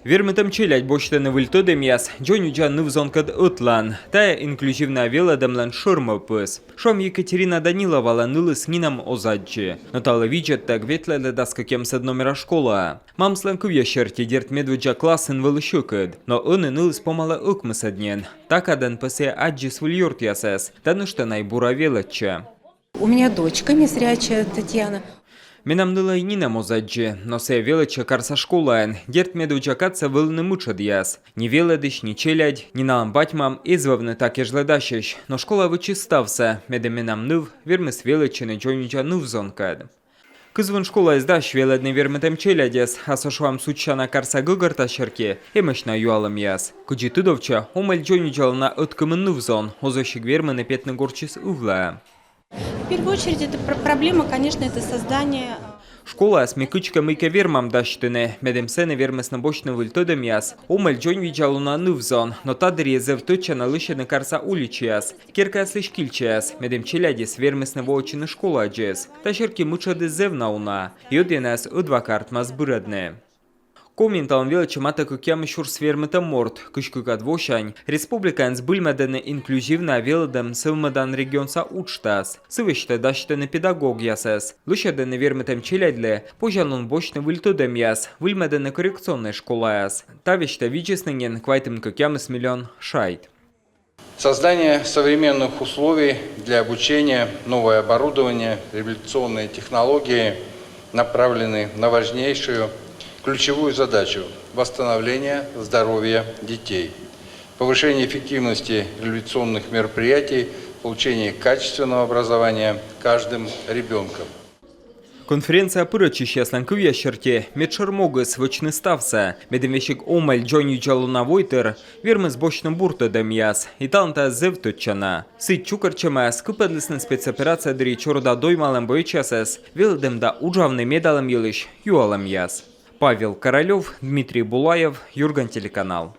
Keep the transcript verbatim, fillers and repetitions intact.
Вермытӧм челядь босьтӧны выль тӧдӧмъяс дзоньвидза ныв-зонкӧд ӧтлаын. Тайӧ инклюзивнӧя велӧдӧмлӧн шӧр мӧвпыс. Шуам, Екатерина Даниловалӧн нылыс нинӧм оз аддзы. Но та вылӧ видзӧдтӧг ветлӧдлӧ дас кӧкъямысӧд номера школаӧ. Мамыслӧн кывъяс серти, дерт, медводдза классын вӧлі сьӧкыд. Но ӧні нылыс помалӧ ӧкмысӧд нин. Та кадӧн пӧ сійӧ аддзис выль ёртъясӧс да нӧшта на и бура велӧдчӧ. У меня дочка незрячая, Татьяна. Менам нылӧй нинӧм оз аддзы, но сійӧ велӧдчӧ карса школаын. Дерт, медводдза кадсӧ вӧліны мытшӧдъяс. Ни велӧдысь, ни челядь, ни налӧн бать-мам эз вӧвны та кежлӧ дасьӧсь. Но школа вӧчис ставсӧ, медым менам ныв вермис велӧдчыны дзоньвидза ныв-зонкӧд. Кызвын школаыс дась велӧдны вермытӧм челядьӧс, а со, шуам, судзсяна карса гӧгӧртас серти, эмӧсь на юалӧмъяс. Кыдзи тыдовтчӧ, омӧль дзоньвидзалуна ӧткымын ныв-зон, оз весиг вермыны петны гортсьыс ывлаӧ. В первую очередь, это пр- проблема, конечно, это создание Школаас ми кыдзкӧ мыйкӧ вермам дасьтыны, медым сэні вермисны босьтны выль тӧдӧмъяс, омӧль дзоньвидзалуна ныв-зон, но та дырйи зэв тӧдчана лӧсьӧдны карса уличаяс, керкаяслысь кильчаяс, медым челядьыс вермисны воӧдчыны школаӧдзыс. Та серти мытшӧдыс зэв на уна, и ӧдйӧнаяс ӧдвак артмас бырӧдны. Комиын талун велӧдчӧ матӧ кӧкъямыс сюрс вермытӧм морт. Кызь кыкӧд восянь республикаын збыльмӧдӧны инклюзивнӧя велӧдӧм сӧвмӧдан регионса уджтас. Сы весьтӧ дасьтӧны педагогъясӧс, лӧсьӧдӧны вермытӧм челядьлы позянлун босьтны выль тӧдӧмъяс, выльмӧдӧны коррекционнӧй школаяс. Та весьтӧ видзисны нин квайтымын кӧкъямыс миллион шайт. Создание современных условий для обучения, новое оборудование, реабилитационные технологии направлены на важнейшую ключевую задачу – восстановление здоровья детей, повышение эффективности реабилитационных мероприятий, получение качественного образования каждым ребенком. Конференцияӧ пырӧдчысьяслӧн кывъяс серти, медшӧр могыс – вӧчны ставсӧ, медым весиг омӧль дзоньвидзалуна войтыр вермис босьтны бур тӧдӧмъяс. И талун тайӧ зэв тӧдчана. Сідз чукӧртчӧмаяс кыпӧдлісны спецоперация дырйи чорыда доймалӧм боечьясӧс велӧдӧм да уджавны медалӧм йылысь юалӧмъяс. Павел Королёв, Дмитрий Булаев, «Юрган» телеканал.